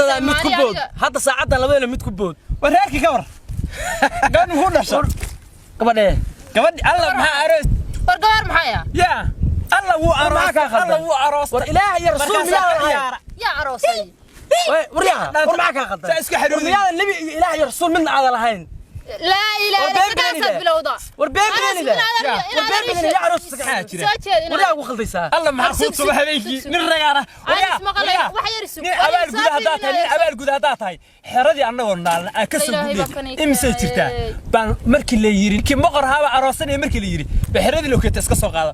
Saddexdaa mid ku maani bood. Adiga. Hadda saacaddan labadeena mid ku bood. War, reerkii ka war, gabadh muxuu dhasha? Gabadhee? Gabadhi, alla, maxaa aroos? War, gabar maxay ah? Yaa alla, wuu War, maxaa kaa aroostay. khaldan? Alla, wuu aroostay. War, ilaah iyo rasuul Markaasaa miyaadan ahayn? ciyaara. Yaa aroosay? Waryaha, war, maxaa kaa khaldan? Saa isku xiriirin. War, miyaadan nebi iyo ilaah iyo rasuul midna aadan lahayn? Laa ilaaha. War, been Sidaasaad beenida. bilowda. War, been beenida. War, been beenida. Yaa aroos? Maxaa jira? Soo jeed. Waryaa, ugu khaldaysaa. Alla, maxaa War, kuu sug, tuba sug, habeenkii? sug, sug. Nin ragaana. Aan ismaqlay, wax yar sug. Nin abaal guda haddaa tahay, nin abaal guda haddaa tahay, xeradii annagoo naalna aan ka soo Ilaahay baa gudnay kan ii imisay keenay. jirtaa baan markii la yiri kii moqor haaba aroosanaya, markii la yiri ba xeradii lokeeta iska soo qaada.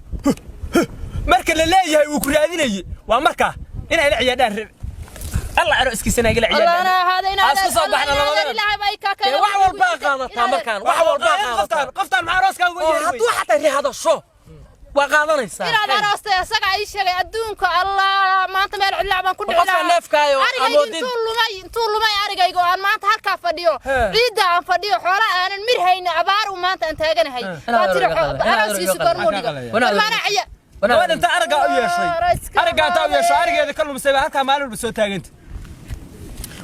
Marka la leeyahay wuu ku raadinayay, waa markaa inay la ciyaadhaan rab. Alla, aro iskiisana igala Allahna ciyaadhaan. ahaada Aan inaad isku soo baxna labadana. Ilaahay baa ii kaa Dee, keenay. wax walbaa qaadataa markaan, wax walbaa qaadataa. Qoftaan, qoftaan maxaa arooska uga Oo yeeri? Hadduu xataa rihadasho, waa qaadanaysaa. Inaad aroostay asaga ii sheegay. Adduunka Allah, maanta meel cidlaa baan ku dhici Qofka lahaa. neefkaayo Arigayga amoodin. Intuu lumay arigayga oo aan maanta halkaa fadhiyo, Hee. ciidda aan fadhiyo, xoola aanan mir haynin, abaar uu maanta aan taaganahay. Waa tiri arooskiisa goormuu dhigo? Wanaag. War, maana ciya. Gabadh inta araggaa u yeeshay, Raiska. araggaa intaa u yeeshay, arigeeda ka lumisay baa halkaa maalin walba soo taaganta.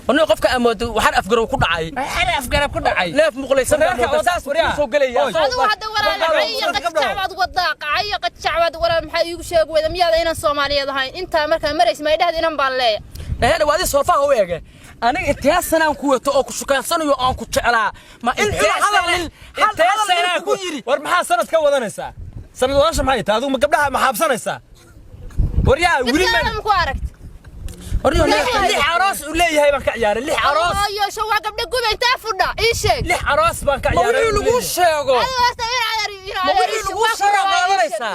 Warniyo, qofka amoodo waxaan afgarow ku dhacay. Waxaan afgarab ku dhacay. Neef muqlaysan baa Wararka moodaa, saas waryaa. kuu soo gelaya. Oy. Adigu hadda walaal cayo qajacbaad wadaa, cayo qajacbaad. Walaal, maxaa iigu sheegi weyda? Miyaada inan Soomaaliyeed ahayn? Intaa markaa marays ma idhahda inan baan leeya. Nahena, waa adii soofaha u ege. Aniga intee sanaan ku wato oo ku shukaansanayo oo aan ku jeclaa, ma in xun hadal nin hal Intee hadal nin sanaa kugu yiri? War, maxaa sanad ka wadanaysaa? Sanad wadasha maxay tahay? Adigu ma gabdhaha ma xaabsanaysaa? Waryaa, weli ma midkaana ku aragt? Warniyo, Lix aroos uu leeyahay baan ka ciyaaray, lix aroos. Ayo, sho waa gabdha guba intaa fudha, ii sheeg. Lix aroos baan ka Ma ciyaaray. wixii lagu sheego? Adigu horta in adeer Ma wixii lagu sheego qaadanaysaa?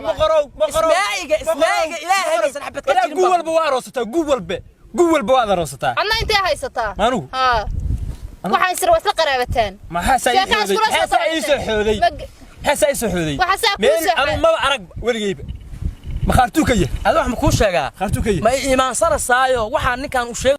Maqorow, maqorow. Ismaaciga, ismaaciga, ilaahay baysan xabad ka Walaa jirin guu baa. walba waa aroosataa, guu walba, guu walba waad aroosataa. Adna intee haysataa? Anigu? Haa, waxaan isir waa isla qaraabataan. Maxaa saa ii Sheekaa xooday? iskula soo Maxaa saa ii soo xooday? Maxaa saa ii soo xooday? Waxaa saa kuu Meel soo anigu maba arag weligayba. Makhaartuu ka yahay. Adi wax ma kuu sheegaa? Makhaartuu ka yahay. Ma i iimaansanasaayo waxaa ninkan u sheeg?